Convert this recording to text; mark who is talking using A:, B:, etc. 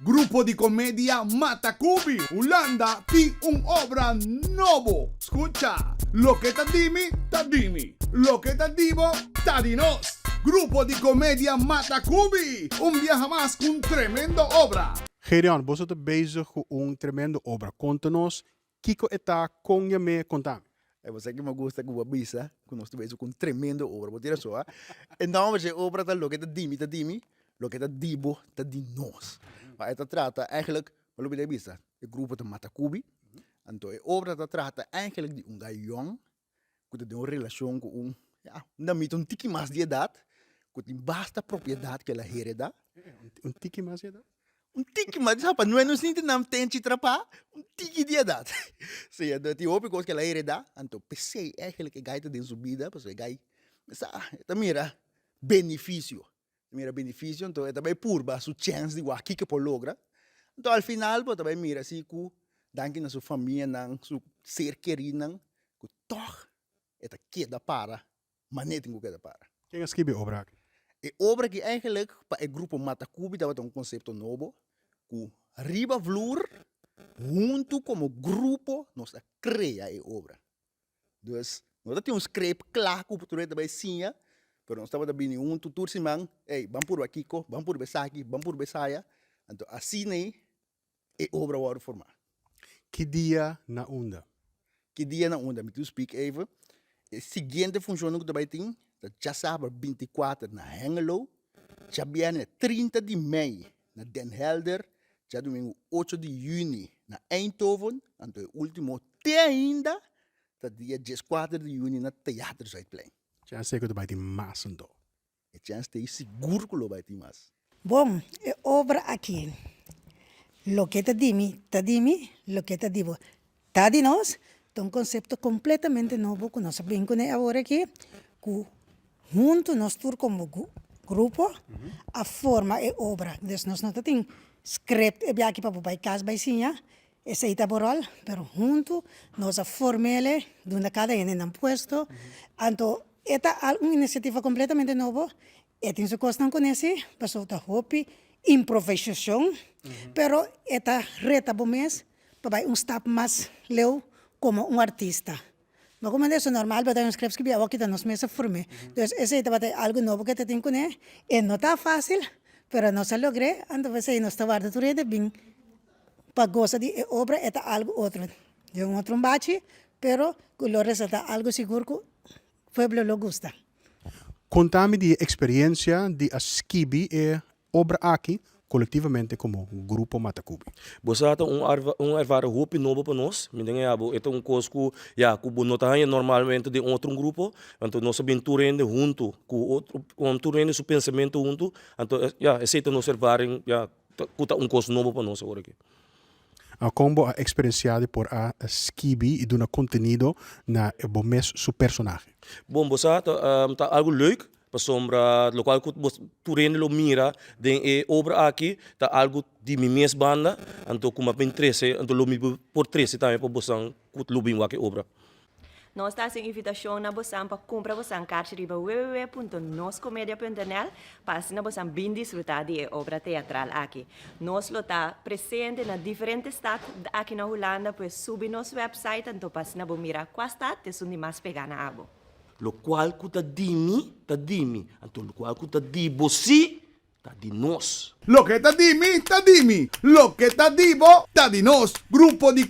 A: Grupo di komedia Matakubi, Hulanda tin un obra nobo. Skucha! Loke ta di mi, ta di mi. Loke ta di bo, ta di nos. Grupo di komedia Matakubi, un biaha mas ku un tremendo obra.
B: Gedeon, boso ta bezig ku un tremendo obra. Konta nos kiko e ta, kon yam'é, konta mi.
C: E bo sa ki mi a gusta ku bo a bisa ku nos ta bezig ku un tremendo obra. Bo tin rason, ha? E nòmber dje obra ta Loke ta di mi ta di mi, loke ta di bo ta di nos. Ma e ta trata eigenlijk, bo lo bira bisa, e grupo ta Matakubi, anto e obra ta trata eigenlijk di un gai yòn ku ta den un relashon ku un, ya, un damita un tiki mas di edat, ku tin basta propiedat ku el a hereda.
B: Un tiki mas di edat?
C: Un tiki mas, sa pa no nos sinti nan tenchi trapá, un tiki di edat. Sí, anto tin hopi kos ku el a heredá, anto p'esei eigenlijk e gai ta den su bida, pasobra e gai sa, e ta mira benifisio. Ta mira benifisio, anto e ta bai purba su chèns di wak kiko e por logra. Anto al final bo ta bai mira si ku danki na su famianan, su ser kerinan, ku tòg e ta keda para manera tin ku keda para.
B: Ken a skibi e obra aki?
C: E obra aki eigenlijk pa e grupo Matacubi tabata un konsepto nobo ku riba vloer huntu komo grupo nos a krea e obra. Dus no ta tin un script kla ku tur hende ta bai siña, pero nos tabata bini huntu tur siman, ey ban purba kiko, ban purba esaki, ban purba esaya, anto asina ei e obra wòrdu formá.
B: Ki dia na unda?
C: Ki dia na unda? Mi tin speak even. E siguiente funshonnan ku ta bai tin ta djasabra 24 na Hengelo, djabièrnè 30 di mei na Den Helder, djadumingu 8 di yüni na Eindhoven, anto e último te ainda ta dia 14 di yüni na Theater Zuidplein.
B: Chèns ku ta bai tin mas anto.
C: E chèns ta ei sigur ku lo bai tin mas.
D: Bon, e obra aki, Loke ta di mi, ta di mi, loke ta di bo, ta di nos, ta un konsepto kompletamente nobo ku nos a bin kuné awor aki, ku huntu nos tur komo grupo a forma e obra. Dus nos no ta tin script e biaha aki pa bo bai kas bai siña, esei ta bo ròl, pero huntu nos a form'el, duna kada hende nan puesto, anto E ta al un inisiativa completamente nobo, e tin su cosnan cune si, pasobra ta hopi improvisacion, pero e ta reta bo mes pa bay un stap mas leu como un artista. No como eso normal bo ta un script scribi awor kita nos mes a form'e. Dus esey tabata algo nobo ke ta tin cune, e no ta facil, pero nos a logr'e, anto p'esey nos ta warda tur hende bin pa gosa di e obra, e ta algo otro. Den un otro bachi, pero cu lo resalta algo sigur cu pueblo lo gusta.
B: Conta mi di e experiencia di a skibi e obra aki colectivamente como Grupo Matacubi.
E: Bo sa ta un un ervaring hopi nobo pa nos, mi den abo e ta un kos ku ya ku bo no ta haña normalmente den otro un grupo, anto nos a bin tur hende huntu ku otro tur hende su pensamentu huntu, anto ya esei ta nos ervaring ya ku ta un kos nobo pa nos awor aki.
B: Kon bo a eksperensiá di por a skibi i duna kontenido na bo mes su personahe?
E: Bon, bo sa, ta algu leuk, pasobra lokual ku bo tur hende lo mira den e obra aki ta algu di mi mes banda, anto ku mi a bin trese, anto lo mi por trese tambe pa bosan ku lo bin wak e obra.
F: Nos ta hasi un invitashon na bosan pa kumpra bosan karchi riba www.noscomedia.nl pa asina bosan bin disfrutá di e obra teatral aki. Nos lo ta presente na diferente stat aki na Hulanda, pues subi nos website anto pa asina bo mira kua stat ta esun di mas pegá na abo.
E: Lokual ku ta di mi, ta di mi, anto lokual ku ta di bo sí, ta di nos.
A: Loke ta di mi, ta di mi. Loke ta di bo, ta di nos. Grupo di.